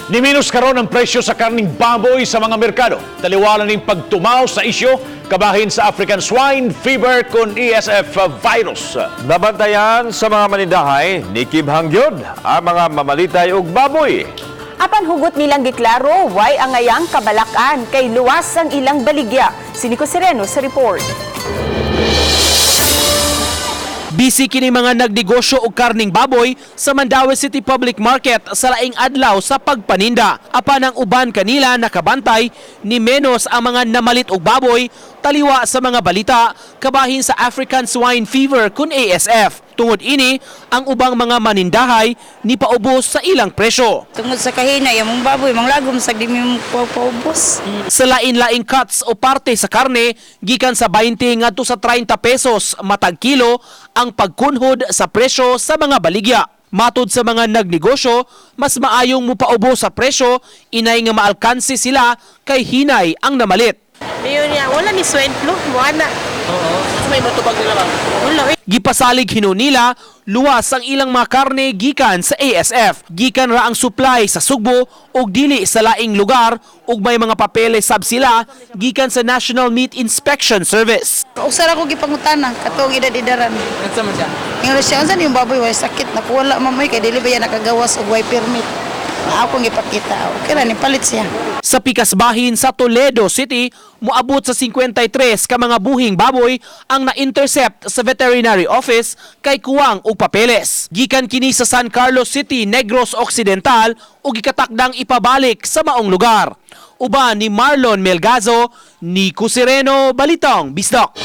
Niminos karon ang presyo sa karning baboy sa mga merkado. Taliwala ning pagtumaw sa isyu kabahin sa African Swine Fever kon ASF virus. Nabantayan sa mga manindahay ni Kim Hangyod ang mga mamalitay og baboy. Apan hugot nilang giklaro, way angayang kabalakan kay luwas ang ilang baligya. Si Nico Sereno sa report. Busy kini mga nagnegosyo og karning baboy sa Mandaue City Public Market sa laing adlaw sa pagpaninda. Apan ang uban kanila nakabantay ni menos ang mga namalit og baboy taliwa sa mga balita kabahin sa African Swine Fever kun ASF. Tungod ini, ang ubang mga manindahay ni paubos sa ilang presyo. Tungod sa kahina, yung mong baboy, manglagom sa di mo paubos. Sa lain-laing cuts o parte sa karne, gikan sa 20 ngadto sa 30 pesos matag kilo ang pagkunhod sa presyo sa mga baligya. Matod sa mga nagnegosyo, mas maayong mupaubos sa presyo inay nga maalkanse sila kay hinay ang namalit. Ayun niya, wala ni swine flu, wala. Oo. May matubag nila ba? Wala. Eh. Gipasalig hinuon nila, luwas ang ilang mga karne gikan sa ASF. Gikan ra ang supply sa Sugbo ug dili sa laing lugar ug may mga papeles sab sila gikan sa National Meat Inspection Service. Usa ra ko gipangutana katong edad-edaran. Unsa man siya? Ingon siya, unsa ni yung baboy way sakit na wala mamoy kay dili ba yan nakagawas og way permit. Na akong gipakita. Okay ra ni palit siya. Sa pikasbahin sa Toledo City, moabot sa 53 ka mga buhing baboy ang na-intercept sa veterinary office kay kuwang og papeles. Gikan kini sa San Carlos City, Negros Occidental ug gikatakdang ipabalik sa maong lugar. Uban ni Marlon Melgazo, Nico Sereno, Balitang Bisdak.